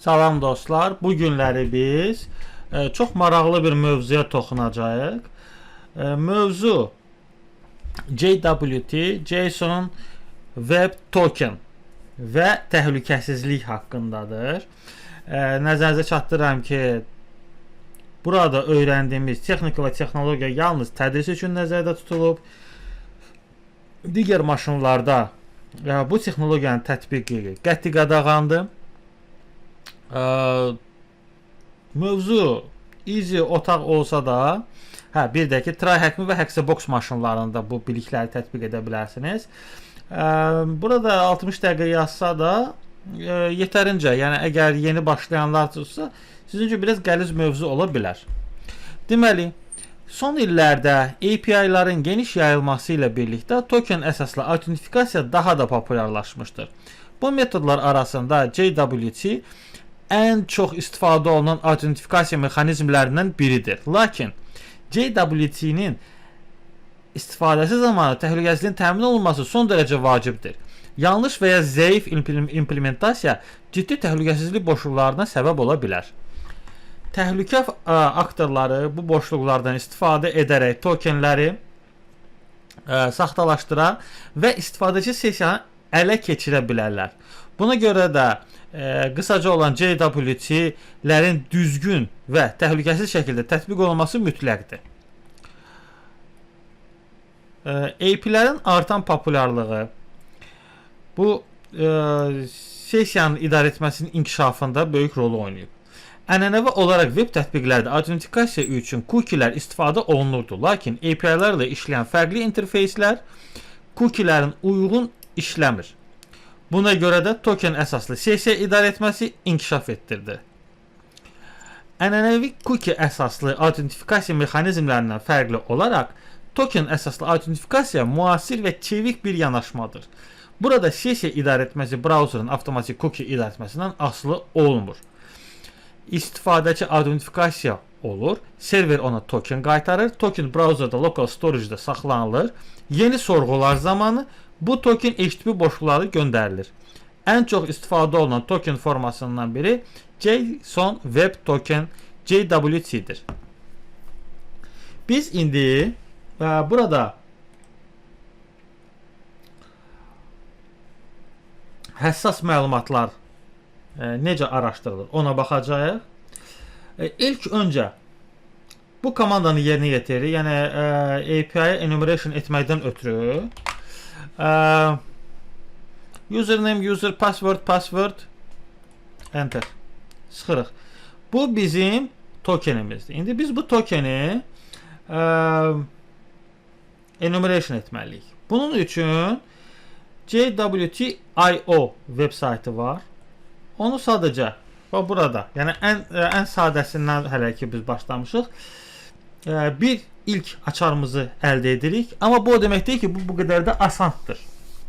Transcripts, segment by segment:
Salam dostlar. Bu günləri biz çox maraqlı bir mövzuya toxunacağıq. Mövzu JWT, JSON Web Token və təhlükəsizlik haqqındadır. Nəzərinizə çatdırıram ki, burada öyrəndiyimiz texnika və texnologiya yalnız tədris üçün nəzərdə tutulub. Digər maşınlarda bu texnologiyanın tətbiqi qəti qadağandır. Mövzu easy otaq olsa da, bir də ki, TryHackMe və Hexabox maşınlarında bu bilikləri tətbiq edə bilərsiniz. Burada 60 dəqiqə yazsa da yetərincə, yəni əgər yeni başlayanlar olsa, sizin üçün biraz qəliz mövzu ola bilər. Deməli, son illərdə API-ların geniş yayılması ilə birlikdə token əsaslı autentifikasiya daha da populyarlaşmışdır. Bu metodlar arasında JWT ən çox istifadə olunan autentifikasiya mexanizmlərindən biridir. Lakin JWT-nin istifadəsi zamanı təhlükəsizliyin təmin olunması son dərəcə vacibdir. Yanlış və ya zəif implementasiya ciddi təhlükəsizlik boşluqlarına səbəb ola bilər. Təhlükə aktorları bu boşluqlardan istifadə edərək tokenləri saxtalaşdıra və istifadəçi sessiyanı ələ keçirə bilərlər. Buna görə də qısaca olan JWT-lərin düzgün və təhlükəsiz şəkildə tətbiq olunması mütləqdir. API-lərin artan populyarlığı bu sessiyanın idarə etməsinin inkişafında böyük rol oynayıb. Ənənəvi olaraq web tətbiqlərdə autentifikasiya üçün cookie-lər istifadə olunurdu. Lakin API-lərlə işləyən fərqli interfeyslər cookie-lərin uyğun işləmir. Buna görə də token əsaslı sessiya idarə etməsi inkişaf etdirdi. Ənənəvi cookie əsaslı autentifikasiya mexanizmlərindən fərqli olaraq token əsaslı autentifikasiya müasir və çevik bir yanaşmadır. Burada sessiya idarə etməsi brauzerin avtomatik cookie idarə etməsindən asılı olmur. İstifadəçi autentifikasiya olur, server ona token qaytarır, token brauzerdə local storage-də saxlanılır. Yeni sorğular zamanı bu token HTTP boşluqları göndərilir. Ən çox istifadə olunan token formasından biri JSON Web Token JWT-dir. Biz indi burada həssas məlumatlar necə araşdırılır ona baxacağıq. İlk öncə bu komandanı yerinə yetiririk. Yəni API enumeration etməkdən ötürü username, user, password, password, enter sıxırıq. Bu bizim tokenimizdir. İndi biz bu tokeni enumeration etməliyik. Bunun üçün JWT.io web saytı var. Onu sadəcə bax burada, yəni ən sadəsindən hələ ki biz başlamışıq. Bir ilk açarımızı əldə edirik. Amma bu o demək deyil ki, bu qədər də asandır.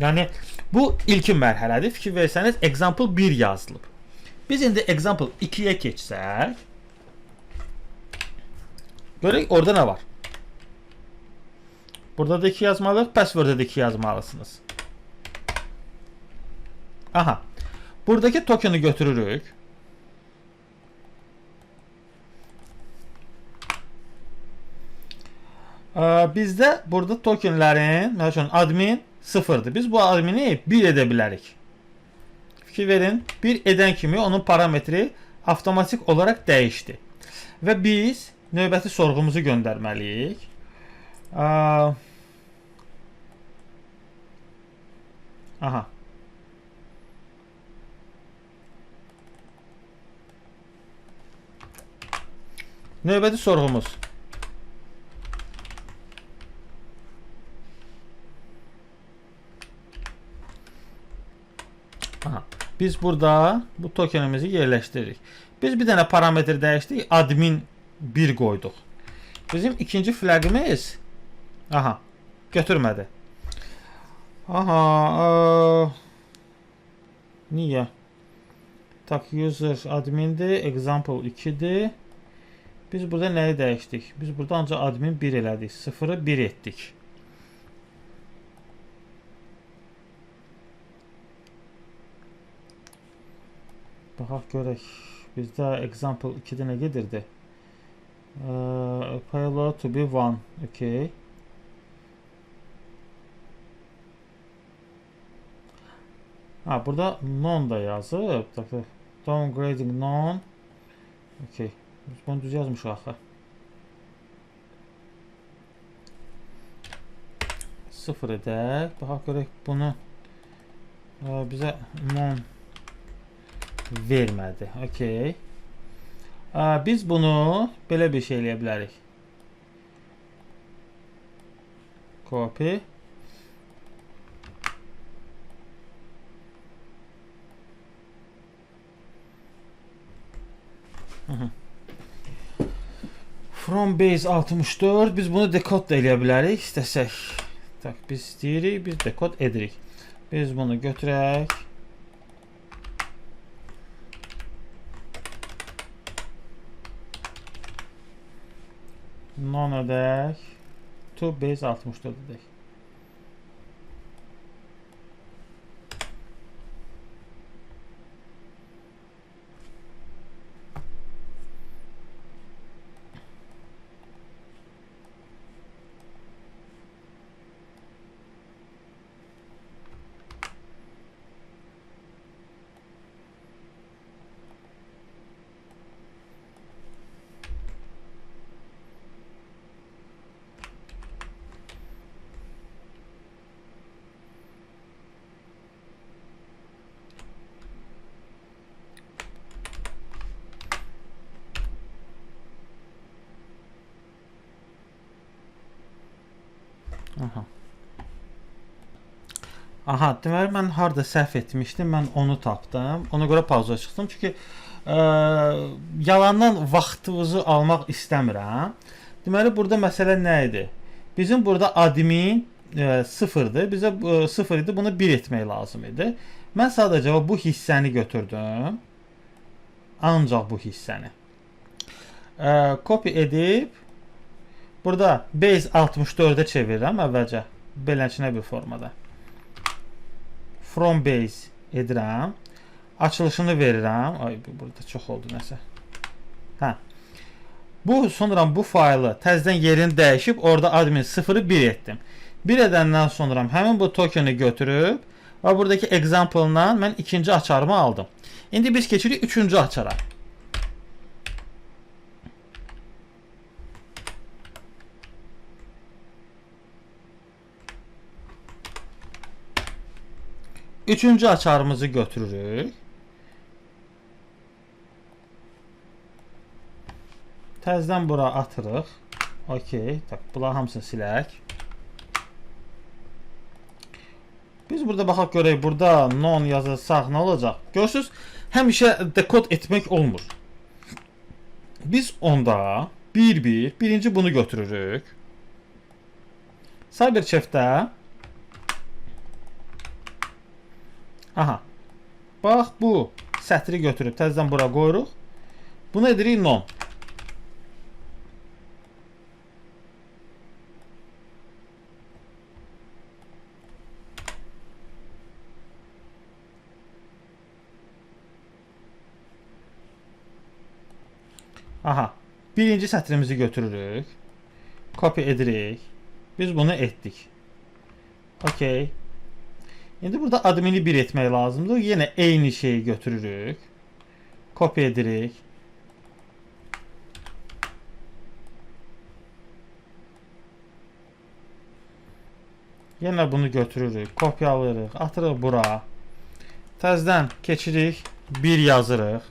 Yəni bu ilkin mərhələdir. Fikir versəniz example 1 yazılıb. Biz indi example 2-yə keçsək, görək orada nə var. Burada da 2 yazmalıyıq, password-da da 2 yazmalısınız. Aha. Buradakı tokeni götürürük. Bizdə burada tokenlərin, məsələn, admin 0-dır. Biz bu admini 1 edə bilərik. Fikir verin, 1 edən kimi onun parametri avtomatik olaraq dəyişdi. Və biz növbəti sorğumuzu göndərməliyik. Aha. Növbəti sorğumuz. Aha. Biz burada bu tokenimizi yerləşdiririk. Biz bir dənə parametr dəyişdik, admin 1 qoyduq. Bizim ikinci flagimiz aha, götürmədi. Aha, niyə? Tak user admindir, example 2-dir. Biz burada nəyi dəyişdik? Biz burada ancaq admin 1 elədik. 0-ı 1 etdik. Baxaq görək. Bizdə example 2-də nə gedirdi? Payload to be 1. Okay. Ha, burada none da yazıb. Downgrading none. Okay. Biz bunu düz yazmışıq axı. 0 edək. Baxaq görək bunu bizə none vermədi. Okay. Biz bunu belə bir şey eləyə bilərik. Copy. From base 64 biz bunu decode da eləyə bilərik istəsək. Tak, biz istəyirik, biz decode edirik. Biz bunu götürək. None edək. To base 64 edək. Aha. Aha, deməli mən harda səhv etmişdim, mən onu tapdım. Ona görə pauza çıxdım. Çünki yalandan vaxtınızı almaq istəmirəm. Deməli burada məsələ nə idi? Bizim burada admin 0-dır. Bizə 0 idi, bunu 1 etmək lazım idi. Mən sadəcə bu hissəni götürdüm. Ancaq bu hissəni. Copy edib burada base 64-ə çevirirəm əvvəlcə. Beləçinə bir formada. From base edirəm. Açılışını verirəm. Ay, burada çox oldu nəsə. Hə. Bu, sonra bu faylı təzədən yerini dəyişib orada admin 0-ı 1 etdim. 1 edəndən sonra həmin bu tokeni götürüb və buradakı example-la mən ikinci açarımı aldım. İndi biz keçirik üçüncü açara. Üçüncü açarımızı götürürük. Təzədən bura atırıq. Okey. Tak, bunların hamısını silək. Biz burada baxaq görək, burada none yazılsaq nə olacaq? Görürsünüz, həmişə dekod etmək olmur. Biz onda bir-bir, birinci bunu götürürük. CyberChef'də aha. Bax bu sətri götürüb təzədən bura qoyuruq. Bunu edirik none. Aha. Birinci sətrimizi götürürük. Copy edirik. Biz bunu etdik. Okey. İndi burada admini 1 etmək lazımdır. Yenə eyni şeyi götürürük. Copy edirik. Yenə bunu götürürük, kopyalayırıq, atırıq bura. Təzədən keçirik, 1 yazırıq.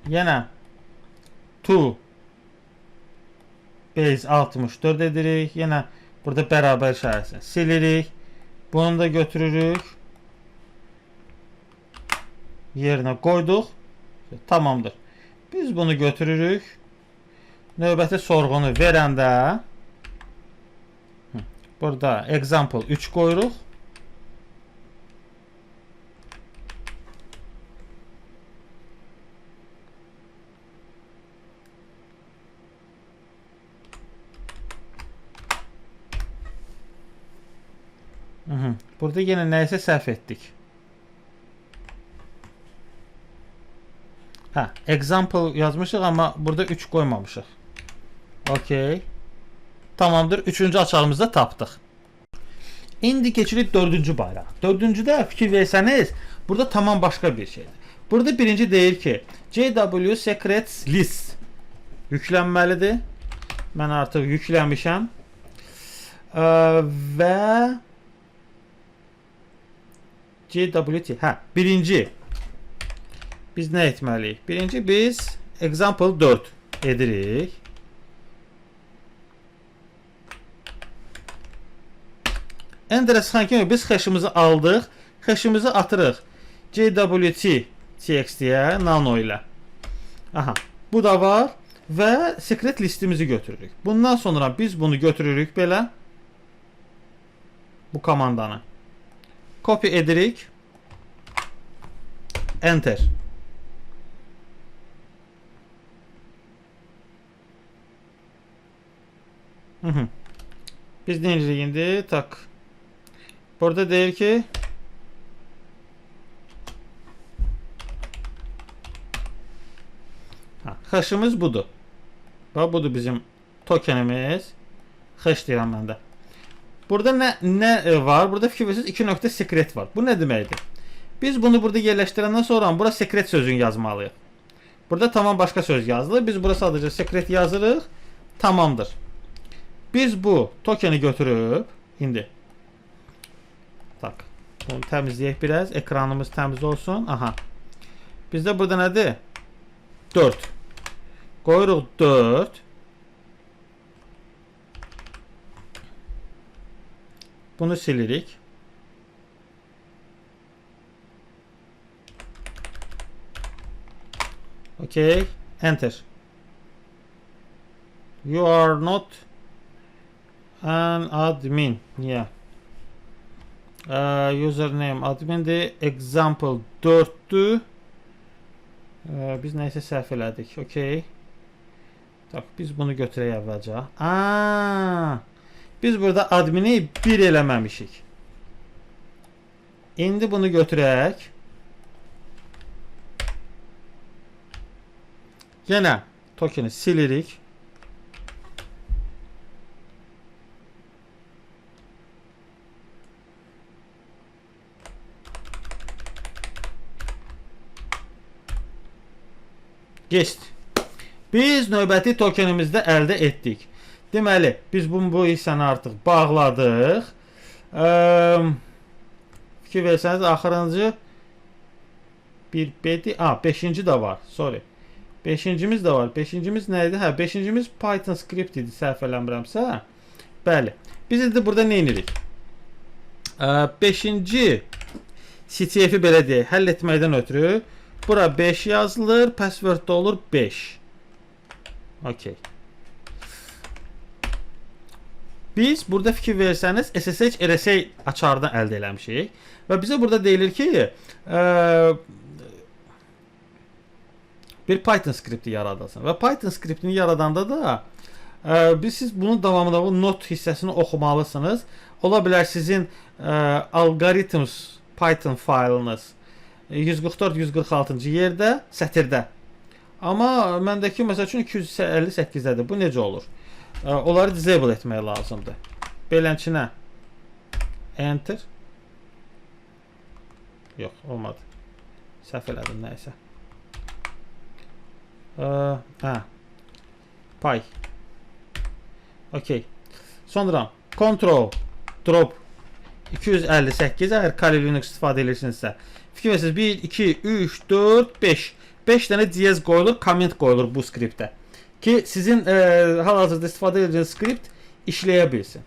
Yenə to base 64 edirik. Yenə burada bərabər işarəsini silirik. Bunu da götürürük. Yerinə qoyduq. Tamamdır. Biz bunu götürürük. Növbəti sorğunu verəndə burada example 3 qoyuruq. Burada yenə nəyisə səhv etdik. Hə, example yazmışıq, amma burada 3 qoymamışıq. Okay. Tamamdır. Üçüncü açarımızı da tapdıq. İndi keçirik dördüncü bayrağa. Dördüncüdə fikir versəniz, burada tamam başqa bir şeydir. Burada birinci deyir ki, JW Secrets List yüklənməlidir. Mən artıq yükləmişəm. Və JWT, hə, birinci biz nə etməliyik? Birinci biz example 4 edirik. Enter çıxan kimi biz hash'imizi aldıq. Hash'imizi atırıq JWT TXT-yə nano ilə. Aha, bu da var və secret listimizi götürürük. Bundan sonra biz bunu götürürük belə. Bu komandanı. Copy edirik. Enter. Hı -hı. Biz nə edirik indi? Tak. Burada deyir ki ha, hash'imiz budur. Bax, budur bizim tokenimiz. Hash deyirəm mən də. Burada nə var? Burada fikir verirsiniz 2 nöqtə secret var. Bu nə deməkdir? Biz bunu burada yerləşdirəndən sonra bura secret sözünü yazmalıyıq. Burada tamam başqa söz yazılır. Biz bura sadəcə secret yazırıq. Tamamdır. Biz bu tokeni götürüb indi tak. Bunu təmizləyək biraz. Ekranımız təmiz olsun. Aha. Bizdə burada nədir? 4. Qoyuruq 4. Bunu silirik. Okay. Enter. You are not an admin. Yeah. Username admindir. Example 4-dür. Biz nəysə səhv elədik. Okay. Tak, biz bunu götürək əvvəlcə. Biz burada admini 1 eləməmişik. İndi bunu götürək. Yenə tokeni silirik. Geçdi. Biz növbəti tokenimizi də əldə etdik. Deməli, biz bu hissəni artıq bağladıq. Fikir versəniz, axırıncı bir B-dir. Beşinci də var. Sorry. Beşincimiz də var. Beşincimiz nə idi? Hə, beşincimiz Python script idi, səhv eləmirəmsə. Bəli. Biz indi burada nə edirik? Beşinci CTF-i belə deyək, həll etməkdən ötürü bura 5 yazılır, password da olur 5. Okay. Biz burada fikir versəniz SSH RSA açarını əldə eləmişik və bizə burada deyilir ki, bir Python skripti yaradılsın və Python skriptini yaradanda da siz bunun davamında bu not hissəsini oxumalısınız. Ola bilər sizin algoritms Python faylınız 144-146-cı yerdə, sətirdə. Amma məndəki məsəl üçün 258-dədir. Bu necə olur? Onları disable etmək lazımdır. Beləncə enter. Yox, olmadı. Səhv elədim nəysə. Hə. Py. Okay. Sonra Ctrl drop 258 əgər Kali Linux istifadə edirsinizsə. Fikir verirsiniz 1 2 3 4 5. 5 dənə diyez qoyulur, comment qoyulur bu skriptə. Ki sizin hal-hazırda istifadə edəcəyiniz skript işləyə bilsin.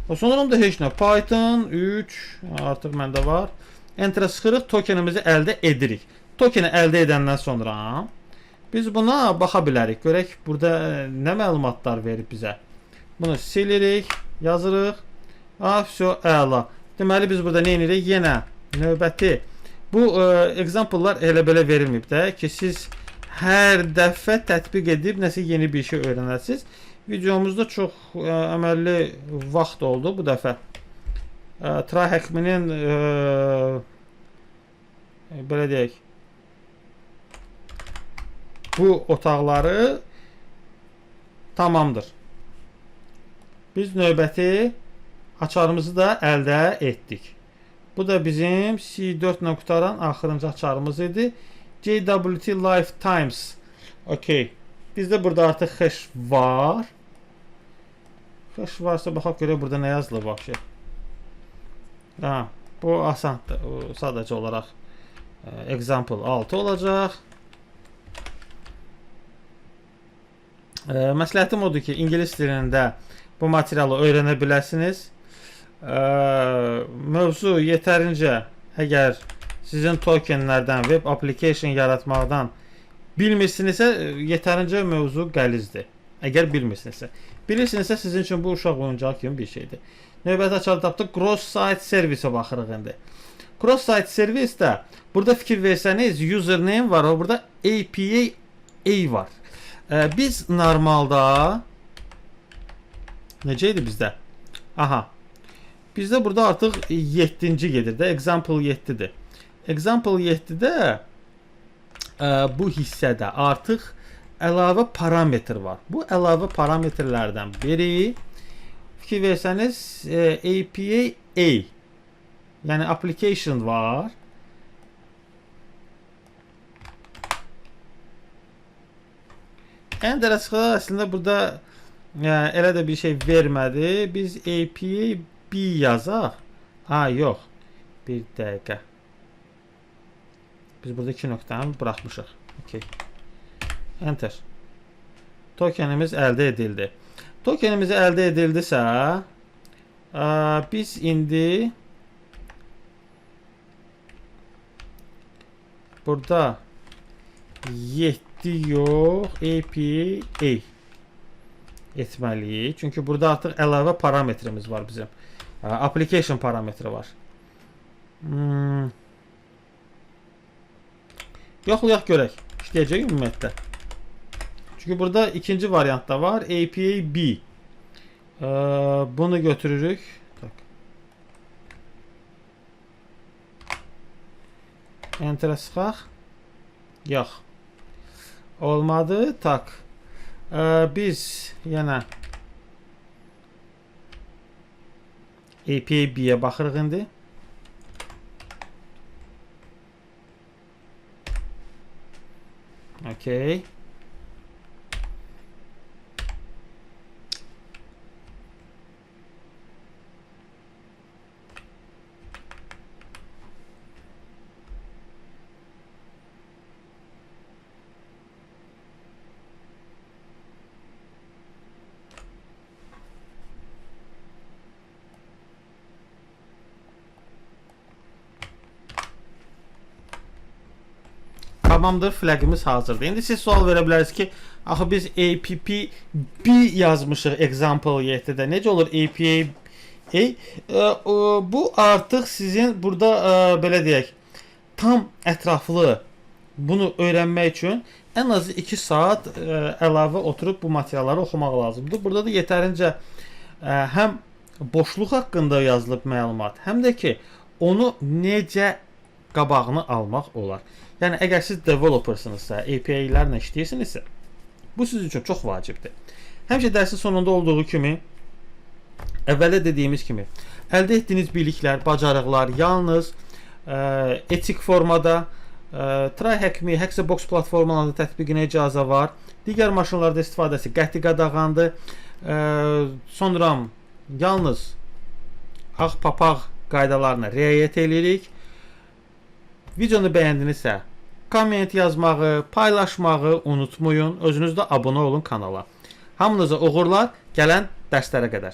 Sonra da heç nə. Python 3 artıq məndə var. Enter sıxırıq, tokenimizi əldə edirik. Tokeni əldə edəndən sonra biz buna baxa bilərik. Görək burada nə məlumatlar verib bizə. Bunu silirik, yazırıq. Vso, əla. Deməli biz burada nə edirik? Yenə növbəti bu example'lar elə belə verilməyib də ki, siz hər dəfə tətbiq edib nəsə yeni bir şey öyrənəsiniz. Videomuzda çox əməlli vaxt oldu bu dəfə. TryHackMe-nin belə deyək Bu otaqları tamamdır. Biz növbəti açarımızı da əldə etdik. Bu da bizim C4 ilə qutaran axırıncı açarımız idi. JWT Lifetimes. Okay. Bizdə burada artıq hash var. Hash varsa baxaq görək burada nə yazılır vəbşə. Ha, bu asandır. O, sadəcə olaraq example 6 olacaq. Məsləhətim odur ki, ingilis dilində bu materialı öyrənə biləsiniz. Mövzu yetərincə, əgər sizin tokenlərdən web application yaratmaqdan bilmirsinizsə, yetərincə mövzu qəlizdir. Əgər bilmirsinizsə. Bilirsinizsə sizin üçün bu uşaq oyuncağı kimi bir şeydir. Növbəti açarı tapdıq. Cross-site servisə baxırıq indi. Cross-site servisdə burada fikir versəniz username var, burada API A var. Biz normalda necə idi bizdə? Aha. Bizdə burada artıq 7-ci gedir də. Example 7-dir. Example 7-də bu hissədə artıq əlavə parametr var. Bu əlavə parametrlərdən biri fikir versəniz API A, yəni application var. Enter sıxaq, əslində burada elə də bir şey vermədi. Biz API B yazaq. Ha, yox. Bir dəqiqə. Biz burada 2 nöqtəni buraxmışıq. Okay. Enter. Tokenimiz əldə edildi. Tokenimiz əldə edildisə, biz indi burada 7 yox, API A etməliyik. Çünki burada artıq əlavə parametrimiz var bizim. Application parametri var. Yoxlayaq görək. İşləyəcək ümumiyyətlə. Çünki burada ikinci variant da var. API B. Bunu götürürük. Tak. Enter'e sıxaq. Yox. Olmadı. Tak. Biz yenə API B-yə baxırıq indi. Okay. Tamamdır, flagimiz hazırdır. İndi siz sual verə bilərsiniz ki, axı biz app B yazmışıq example 7-də. Necə olur API A? Bu artıq sizin burada belə deyək, tam ətraflı bunu öyrənmək üçün ən azı 2 saat əlavə oturub bu materialları oxumaq lazımdır. Burada da yetərincə həm boşluq haqqında yazılıb məlumat, həm də ki, onu necə qabağını almaq olar. Yəni əgər siz developersınızsa, API-lərlə işləyirsinizsə, bu sizin üçün çox vacibdir. Həmişə dərsin sonunda olduğu kimi, əvvəldə dediyimiz kimi, əldə etdiyiniz biliklər, bacarıqlar yalnız etik formada TryHackMe, Hexabox platformalarında tətbiqinə icazə var. Digər maşınlarda istifadəsi qəti qadağandır. Sonra yalnız ağ papaq qaydalarına riayət eləyirik. Videonu bəyəndinizsə, komment yazmağı, paylaşmağı unutmayın. Özünüz də abunə olun kanala. Hamınıza uğurlar, gələn dərslərə qədər.